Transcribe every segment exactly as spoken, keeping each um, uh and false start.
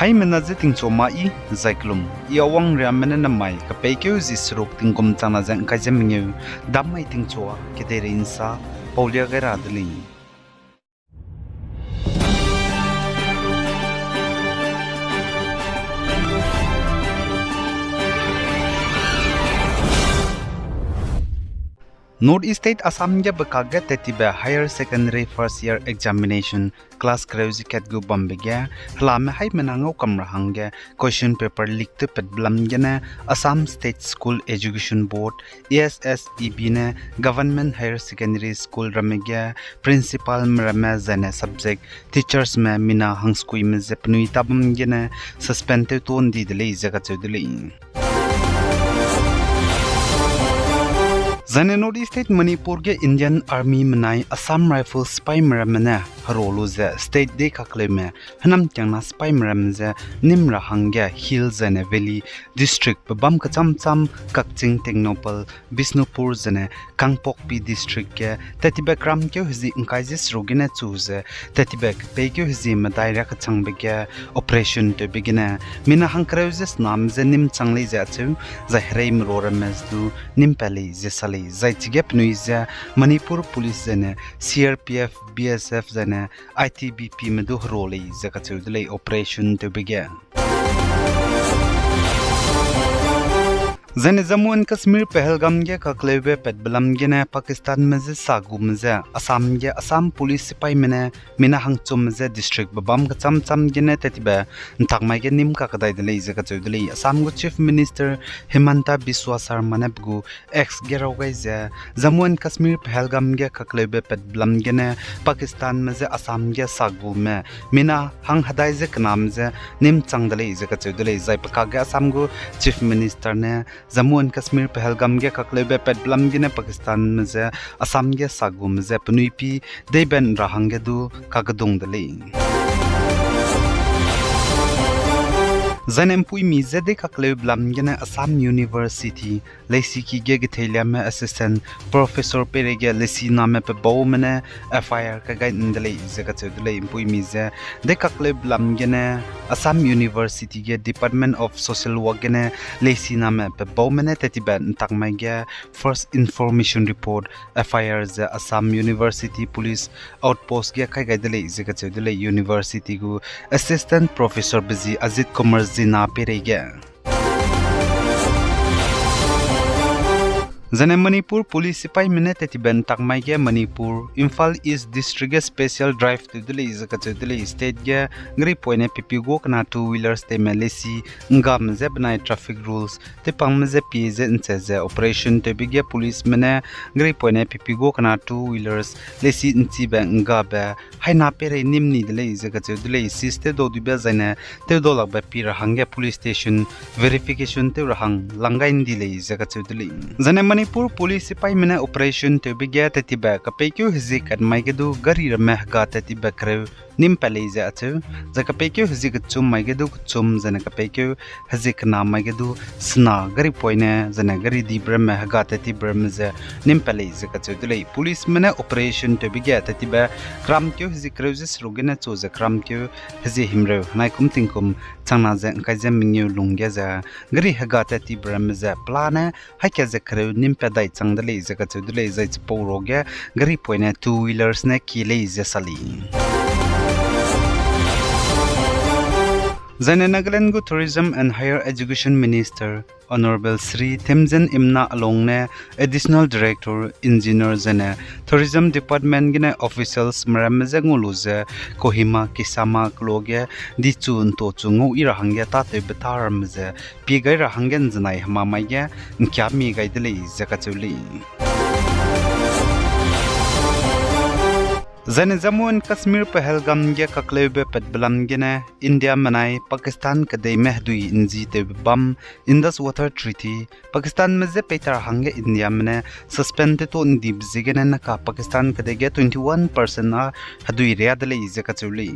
Haimena ze tingchu ma i, zai kelum, i awang riamme ne namai, kepeikeu zi seruk tingkum changna ze ngkai ze mengeu, dam mai tingchua, kedeirei nsa, paulia gai ra de lei. North East State Assam ge bekak ge tetibe Higher Secondary First Year Examination class kereu zi kat gu bambe ge, helame haimena ngau kam ra hangge question paper leak tew patbe lam gene Assam State School Education Board, A S S E B ne Government Higher Secondary School ramme ge principalme ramme zaine subject teachersme mina hangskuime ze penui tabam gene suspend tew to ndi de lei ze kacheu de lei. Zaine North East State Manipur ge Indian Army menai Assam Rifles sipaime ramme ne hero lu ze state dei kakleume, hênam kiangna sipaime ramme ze nîm ra hangge hill zaine valley districtbe bam kecham cham Kakching, Tengnoupal, Bishnupur zaine Kangpokpi district ge tetibe kramkeu hezie ngkai ze seruk gene chu ze tetibe kepeikeu hezie medai riakechangbe ge operation tewbe gene mina hangkereu ze sename je nîm chang lei ze acheu, zai hereime ro ramme du nîm pat lei ze sa lei. Zai chige penui ze Manipur Police zaine C R P F, B S F zaine I T B Pme du hero lei ze kacheu de lei operation tewbe ge. Zaine Jammu and Kashmir Pahalgam ge kakleube patbe lam gene Pakistanme je sagume je Assam ge Assam Police sipaime ne mina hangchumme je districtbe bam kecham cham gene tetibe ntak mai ge nîm kakedai de lei ze kacheu de lei. Assam gu Chief Minister Himanta Biswa Sarma ne pe gu X ge raw gai ze, Jammu and Kashmir Pahalgam ge kakleube patbe lam gene Pakistanme je Assam ge sagume mina hanghedai ze kename je nîm chang de lei ze kacheu de lei. Zai pe kakge Assam gu Chief Minister ne Jammu and Kashmir Pahalgam ge kakleube patbe lam gene Pakistanme je Assam ge sagume je penui pi deiben ra hangge du kakedung de lei. Zaine mpuimi je dei kakleube lam gene Assam University leisiki ge getheiliame assistant professor peireige leisiname pe baume ne F I R kagai nde lei ze kacheu de lei. Mpuimi je dei kakleube lam gene Assam University ge Department of Social Work gene leisiname pe baume ne tetibe ntak mai ge First Information Report, F I R ze Assam University Police Outpost ge kaigai de lei ze kacheu de lei. University gu assistant professor be zi Ajit Kumar Sinha peireige Zaine Manipur Police sipaime ne tetibe ntak mai ge Manipur, Imphal East District ge special drive tew de lei ze kacheu de lei. State ge gari poine pepigua kena two wheelers teime leisi ngame je benai traffic rules tewpangme je pie ze nche ze operation tewbe ge policeme ne gari poine pepigua kena two wheelers leisi nchibe ngabe haina peirei nîm ni de lei ze kacheu de lei. Seize tewdau dibe zaine tewdau lakbe pi ra hangge police station verification tew ra hang lang gai ndi lei ze kacheu de lei. Zaine Manipur Police sipaime ne operation tewbe ge tetibe kepeikeu hezie kat mai ge du gari ramme hega tetibe kereu nîm pat lei ze acheu, zai kepeikeu hezie kechum mai ge du kechum zaine kepeikeu hezie kena mai ge du sena gari poine zaine gari dibe ramme hega tetibe ramme ze nîm pat lei ze kacheu de lei. Policeme ne operation tewbe ge tetibe kramkeu hezie kereu ze seruk gene chu ze kramkeu hezie himreu henai kum tingkum changna ze ngkai ze mengeu lungge ze gari hega tetibe ramme ze pelane haika ze kereu nîm pat dai chang de lei ze kacheu de lei. Zai chipau ruage gari poine two wheelers ne kie lei ze sa lei. Zaine Nagaland gu Tourism and Higher Education Minister Honorable Shri Themjen Imna Along ne Additional Director, Engineer zaine Tourism Department gene officialsme ramme je ngau lu ze Kohima Kisama keloa ge dichu ntochu ngau i ra hangge tâtewbe tâ ramme ze pie gai ra hangge nzenai hemamai ge ngkia mie gai de lei ze kacheu lei. Zaine Jammu and Kashmir Pahalgam ge kakleube patbe lam gene India menai Pakistan kedeime hedui nzi tewbe bam Indus Water Treaty Pakistanme je peitar hangge Indiame ne suspend tew to ndibe ziegene naka Pakistan kedei ge twenty-one percent â hedui riâ de lei ze kacheu lei.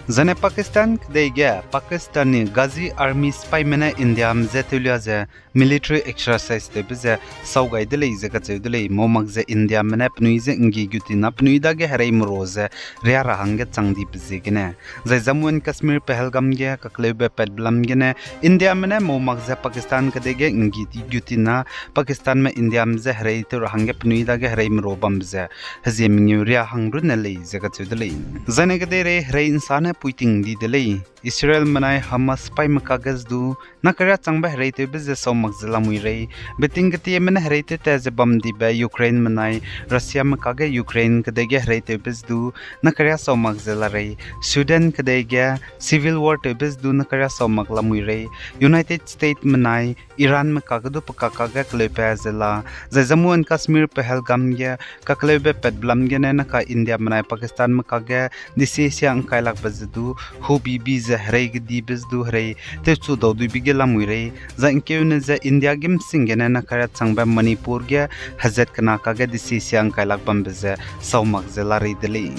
Zaine Pakistan kedei ge Pakistani Ghazi Army sipaime ne Indiame je tewlia ze military exercise tewbe ze sau gai de lei ze kacheu de lei. Mau mak ze Indiame ne penui je nggi gutina penui dage hereimeru ze ria ra hangge chang dibe ziegene. Zai Jammu and Kashmir Pahalgam ge kakleube patbe lam gene Indiame ne mau mak ze Pakistan kedei ge nggi di gutina Pakistanme Indiame je herei tew ra hangge penui dage hereimeru bambe ze hezie mengeu ria hang runne lei ze kacheu de lei. Zaine kedeirei herei nsa ne puiting di de lei. Israelme nai Hamas sipaime kakge ze du nakaria changbe hereitewbe ze sau mak ze lamui rei. Beting ketieme ne hereitew ta ze bam dibe Ukraineme nai Russiame kakge Ukraine kedei ge hereitewbe ze du nakaria sau mak ze la rei. Sudan kedei ge civil war tewbe ze du nakaria sau mak lamui rei. United Statesme nai Iranme kakge du pe kak kakge keleupe ze la. Zai Jammu and Kashmir Pahalgam ge kakleube patbe lam gene naka Indiame nai Pakistanme kakge desi sia ngkailakbe ze du hubibi ze herei kedibe ze du herei tewchu dau duibe ge lamui rei. Zai ngkeune ze India gimsing gene nakaria changbe Manipur ge hezat kena kakge desi sia ngkailak bambe ze sau mak ze la rei de lei.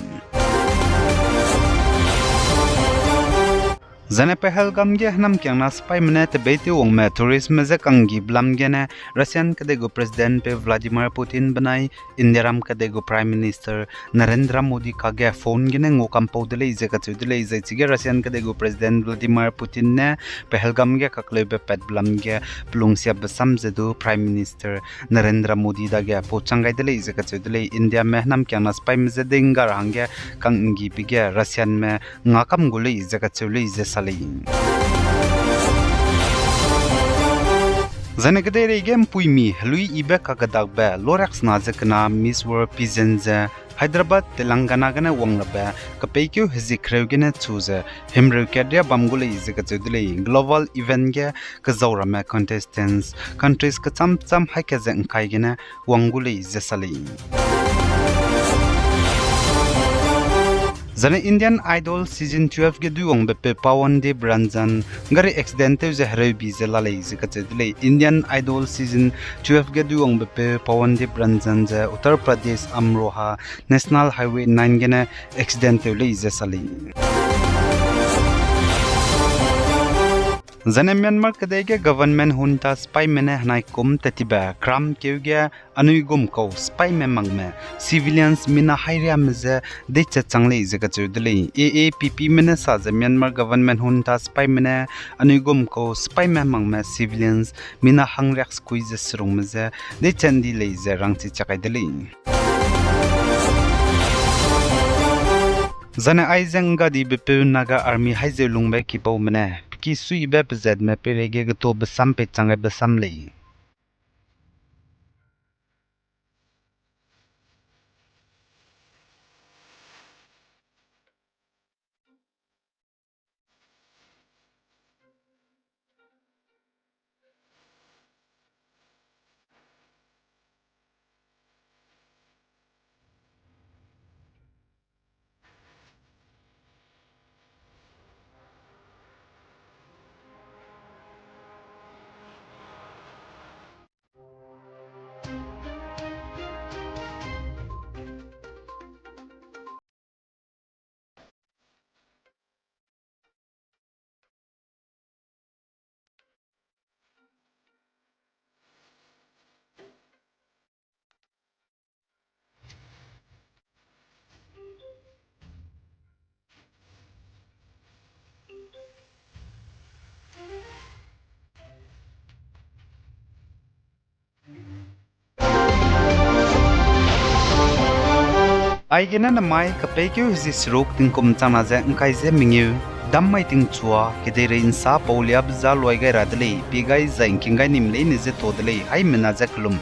Zaine Pahalgam ge hênamkiangna sipaime ne tebeitewwangme touristme je kanggibe lam gene Russian kedei gu Presidentpeu Vladimir Putin benai Indiaram kedei gu Prime Minister Narendra Modi kakge phone gene ngua kampau de lei ze kacheu de lei. Zai chige Russian kedei gu President Vladimir Putin ne Pahalgam ge kakleube patbe lam ge pelungsiabe sam ze du Prime Minister Narendra Modi dage pau chang gai de lei ze kacheu de lei. Indiame hênamkiangna sipaime je dingga ra hangge kanggibe ge Russianme ngakam gu lei ze kacheu lei ze sa lei. Zaine kedeireige mpuimi heluiyibe kakedakbe loriaksena ze kena Miss World pageant ze Hyderabad, Telangana gene wang rabe kepeikeu hezie kereu gene chu ze himreu kat ria bam gu lei ze kacheu de lei. Global event ge kezau ramme contestants countries kecham cham haî kat ze ngkai gene wang gu lei ze sa lei. Zaine Indian Idol season twelve ge duiwangbe peu Pawandeep Ranjan gari accident tew ze hereubi ze la lei ze kacheu de lei. Indian Idol season twelve ge duiwangbe peu Pawandeep Ranjan ze Uttar Pradesh Amroha National Highway nine gene accident tew lei ze sa lei. Zaine Myanmar kedei ge government junta sipaime ne henai kum tat tibe kramkeu ge anui gum kau sipaime makme civilians mina hairiame je deichat chang lei ze kacheu de lei. A A P P me ne sa ze Myanmar government junta sipaime ne anui gum kau sipaime makme civilians mina hangriak sekui ze serungme je deichat ndi lei ze rangchi chak kai de lei. Zaine aize nggadibe peu Naga Army haîzeu lungbe kibaume ne peki suibe pezatme peireige getobe sam pei chang gaibe sam lei. Aigene namai kepeikeu hezie seruk tingkum changna ze ngkai ze mengeu, dam mai tingchua kedeirei nsa pauliabe za luai gai ra de lei, pie gai zai ngking gai nim leine ze ta de lei, haimena ze kelum.